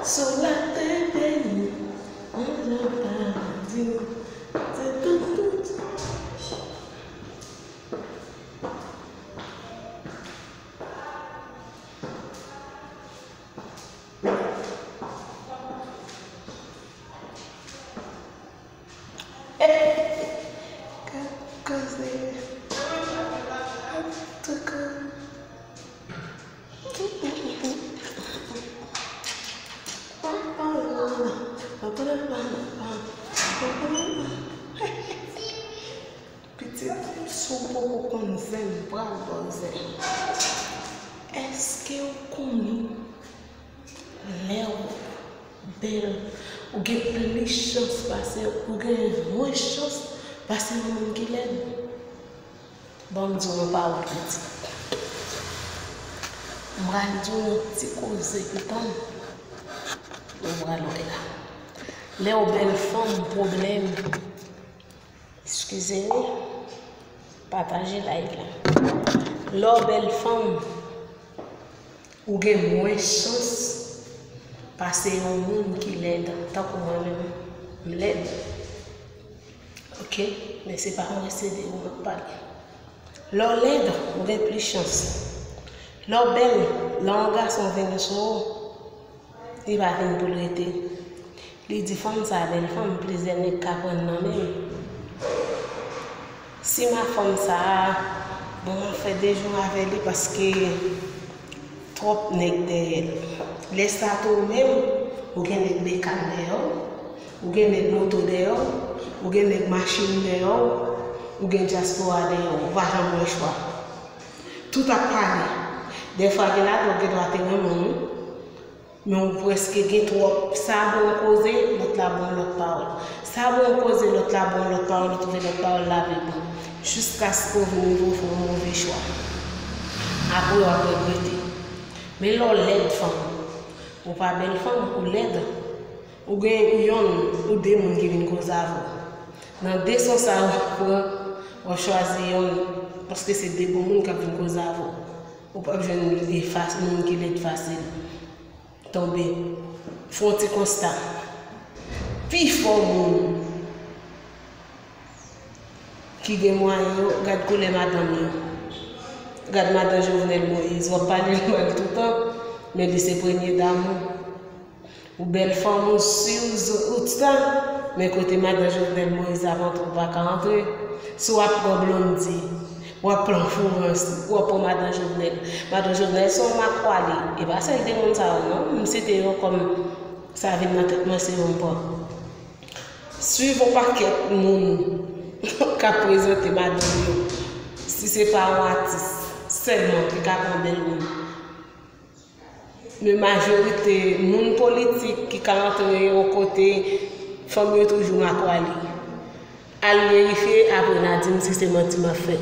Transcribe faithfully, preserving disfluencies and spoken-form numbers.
Sou latè dènye, ann jan paradi. Se tout, tout. Koze. Pitit, si w poko konn zen, m pral ba w zen. Èske w konnen lè w bèl, ou gen plis chans pase, ou gen mwens chans pase yon moun ki lèd? Ban m di w yon pawòl pitit. M pral di w yon ti koze, pitit. Ou pral wè la. Lè w bèl fanm, pwoblèm. Eskize wi. Pataje live la. Lè w bèl fanm, ou gen mwens chans pase yon moun ki lèd, tankou mwen menm. M lèd. Oke? Men se pa mwen, se de ou m ap pale. Lè w lèd, ou gen plis chans. Lè w bèl, lè yon gason vini sou ou, li pa vin pou l rete. Li di, "Fanm sa a bèl fanm, plizyè nèg ka pran l nan men l. Si m a fanm sa a, bon, m ap fè de jou avè li paske twòp nèg dèyè l." Lè sa tou ou menm, ou gen nèg bekàn dèyè w, ou gen nèg moto dèyè w, ou gen nèg machin dèyè w, ou gen dyaspora dèyè w, ou pa janm wè chwa. Tout ap pale. Dèfwa gen ladan w gendwa te renmen w, men ou prèske gen twòp. Sa a ba w yon koze, lòt la ba w yon lòt pawòl. Sa a ba w yon koze, lòt la ba w yon lòt pawòl, ou twouve lòt pawòl la pi bon. Jiskaske w vin rive w fè yon move chwa. Apre w ap regrete. Men lè w lèd fanm, ou pa bèl fanm, ou lèd, ou gen yonn ou de moun ki vin koze avè w. Nan de sans sa yo, w ap pran, w ap chwazi yonn, paske se de bon moun k ap vin koze avè w. Ou p ap jwenn e fas-, moun ki lèd fasil. Tonbe. Fè yon ti konsta. Pifò moun ki gen mwayen yo, gad koulè madanm yo. Gad madan Jovenel Moïse, w ap pale l mal toutan, men li se premye dam ou. Ou bèl fanm, ou si, ou sa, men kote madan Jovenel Moïse ap antre, ou pa ka antre. Si w ap pran Blondy, w ap pran Florence, w ap pran madan Jovenel. Madan Jovenel se yon makwali. E pa sèl de moun sa yo non, m site yo kòm sa vin nan tèt mwen, se yo m pran. Swiv yon pakèt moun k ap prezante madanm yo. Si se pa yon atis sèlman ki ka pran bèl moun. Men majorite moun politik ki ka antre yon kote, fanm yo toujou makwali. Al verifye, apre n a di m si se manti m ap fè.